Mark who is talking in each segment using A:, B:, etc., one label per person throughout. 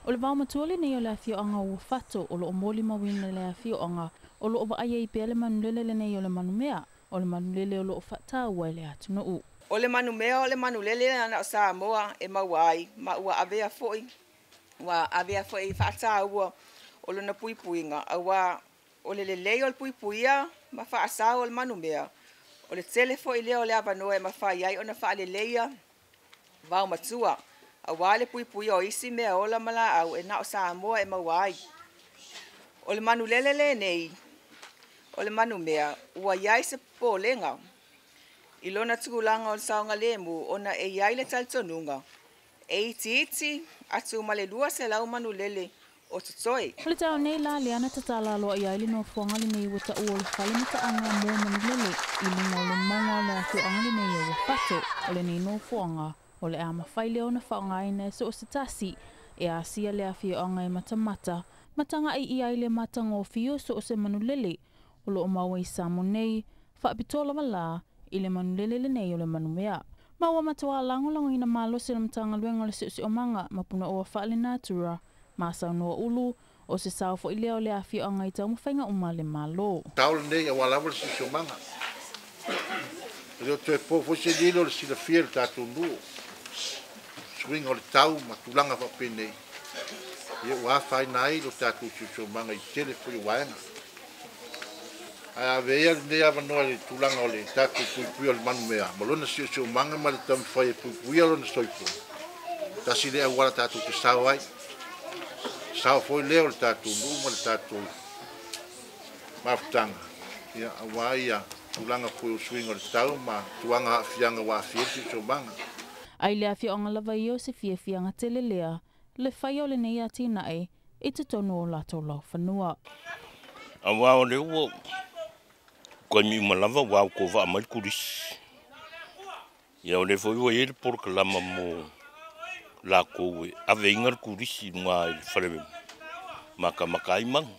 A: O le vaomatua lenei o le afioaga o Uafato o loo molimauina le afioaga o loo vaaia ai pea le manulele lenei o le manumea, o le manulele o loo faataua e le atunuu.
B: O le manumea o le manulele na o Samoa e maua ai, ma ua avea foi faataua o lona puipuiga, auā o le lelei o le puipuia ma faasao o le manumea, o le tele foi lea o le avanoa e mafai ai ona faaleleia vaomatua, auā le puipuia o isi mea ola ma laau e na o Samoa e maua ai. O le manulele lenei, o le manumea, ua iai se popolega i lona tulaga o le saogalemu ona e iai le talitonuga e itiiti atu ma le 200 manulele o totoe.
A: O le taeao nei la lea na tatala aloaia ai le nofoaga lenei ua taua o le fale mataaga mo manulele i luga o le mauga o le afioaga lenei o Uafato. O lenei nofoaga o le a mafai lea ona faaaogaina e so o se tasi e asia le afioaga e matamata mataga'i i ai le matagofie o so o se manulele o loo maua i Samoa nei faapitoa lava la i le manulele lenei o le manumea. Ma ua matuā lagolagoina malosi o le Matagaluega o le Siosiomaga ma Punaoa Faalenatura ma saunoa Ulu o se sao foi lea o le afioaga i taumafaiga uma a le Malo.
C: Sao lenei auā lava le siosiomaga. E le o toe po foi se lilo le silafia i le tatou nuu. Suiga o le tau ma tulaga faapenei, ia ua afaina ai lo tatou siosiomaga i tele foi o vaega. Ae avea ia lenei avanoa i le tulaga o le tatou puipuia o le manumea ma lona siosiomaga ma le taumafai e puipuia lona soifua. Tasi le auala tatou te sao ai. Sao foi lea o le tatou nuu ma le tatou mafutaga, ia auā ia tulaga foi o suiga o le tau ma tuaga aafiaga ua aafia ai le siosiomaga.
A: Ai le afioaga lava ia o se fiafiaga tele lea le faia o lenei atinae i totonu o latou laufanua.
D: Auā o lea ua taimi uma lava ua au kovaa mai le turisi. Ia o lea foi ua i ai le polokalama mo latou e aveina le turisi i luga i le fale matamata ai manu.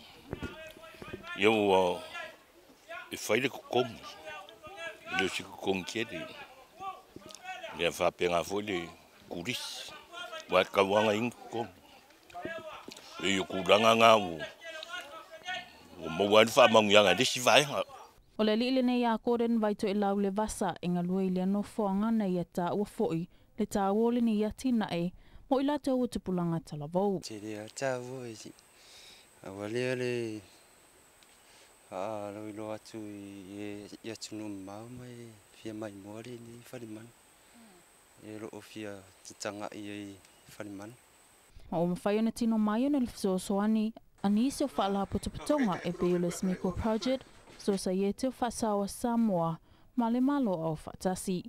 D: Ia ua e fai le totogi, e le o se totogi tele. Ia faapena foi le turisi, aua e tatau lava ona i ai ni totogi. E pei o tulaga na ua maua ai le faamanuiaga i le isi vaega.
A: O le alii lenei a Gordon Vaitoelau le Vasa e galue i lea nofoaga na ia taua foi le taua o lenei atinae mo i latou o tupulaga talavou.
E: Tele lava taua i aua lea le faalauiloa atu i atunuu mamao ma e fia maimoa lenei falemanu. E loo fia tataga'i ai falemanu.
A: Ma ua mafai ona tino mai ona le fesoasoani a nisi o faalapotopotoga e pei o le SMECO Project, Sosaiete o Faasao a Samoa ma le Malo Aufaatasi.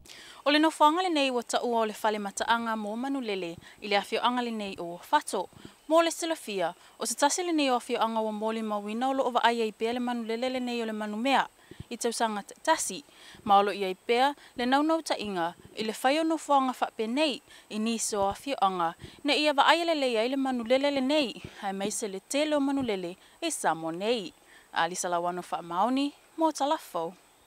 A: O le nofoaga lenei ua taua o le fale mataaga mo manulele i le afioaga lenei o Uafato. Mo le silafia, o se tasi lenei o afioaga ua molimauina o loo vaai ai pea le manulele lenei o le manumea i tausaga taitasi, ma o loo i ai pea le naunautaiga i le fai o nofoaga faapenei i nisi o afioaga ina ia vaaia lelei ai le manulele lenei aemaise le tele o manulele i Samoa nei. Alisa Lauano Faamaoni mo Tala Fou.